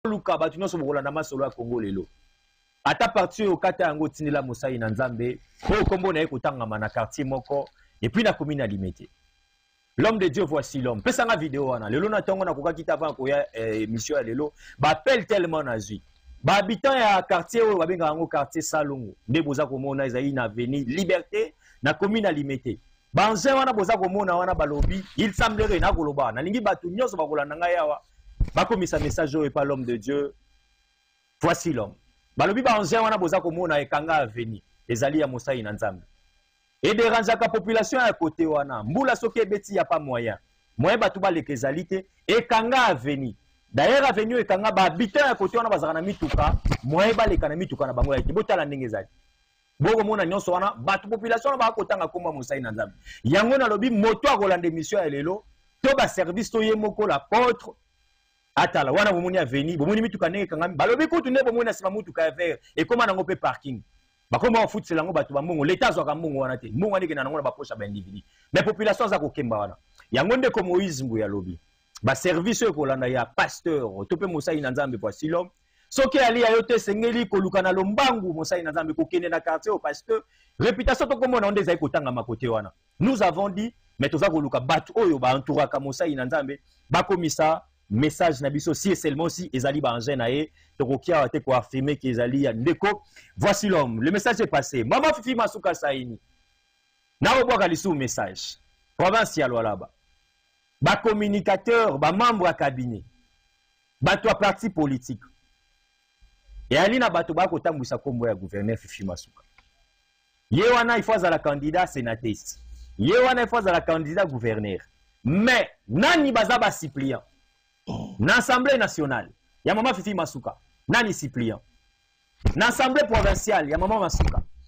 Luka bato nyonso bokolanda masolo ya Congo lelo. Ata parti oyo okata yango otindela mosali na Nzambe oyo nkombo na ye kotangama na quartier moko et puis na commune ya Limete. L'homme de Dieu, voici l'homme. Pesa nga video wana. Lelo na tongo nakokaki te avant koya émission ya lelo. Ba appel tellement nazwi. Ba habitants ya quartier oyo babengaka yango quartier Salongo nde boza komona ezali na avenue Liberté na commune ya Limete. Ba engins wana boza komona wana balobi, il semblerait nakoloba, nalingi bato nyonso bakolanda ngai awa bakomisa message oyo epa l'homme de Dieu. Voici l'homme. Balobi ba engins wana boza komona ekanga avenue ezali ya mosali na Nzambe. Ederangeaka population ya kote wana. Mbula soki ebeti ya pas moyen. Moyen bato baleka ezali te. Ekanga avenue. D'ailleurs avenue ekanga ba habitants ya kote wana bazalaka na mituka, moyen baleka na mituka na bango ya te. Botala ndenge ezali. Bokomona nyonso wana bato population wana bakotanga kombo ya mosali na Nzambe. Yango nalobi moto akolanda émission ya lelo to ba service to ye moko l'apôtre atala wana bomoni avenue, bomoni mituka ndenge ekangami, balobi kutu nde bomoni na nsima mutuka ya vert ekoma nango mpe parking, bakoma bafutisela yango bato bambongo. Leta azwaka mbongo wana te, mbongo wana ekenda nango na bapoche ya baindividu, mais population aza kokemba wana. Yango ndeko Moïse Mbuya alobi baservice oyo ekolanda ya pasteur to mpe mosali na Nzambe, voici l'homme, soki ali ya yo te, esengeli koluka na lombangu mosali na Nzambe kokende na quartier oyo, parce que réputation tokomona nde ezali kotangama kote wana. Nous avons dit, mais toza koluka bato oyo baentouraka mosali na Nzambe bakomisa message na biso. Si et seulement si ezali baengin na ye, tokoki awa te koaffirme ke ezali ya ndeko. Voici l'homme, le message est passé. Mama Fifi Masuka Saini, nakobwaka lisusu message. Province ya Lualaba, bacommunicateur, bamembre ya cabinet, bato ya parti politique, eyali na bato bakotambwisa nkombo ya gouverneur Fifi Masuka. Ye wana il faut azala candidat sénatrice, ye wana il faut azala candidat gouverneur, mais nani baza basuppliant na Assemblée nationale ya mama Fifi Masuka? Nani suppliant na Assemblée provinciale ya mama Masuka?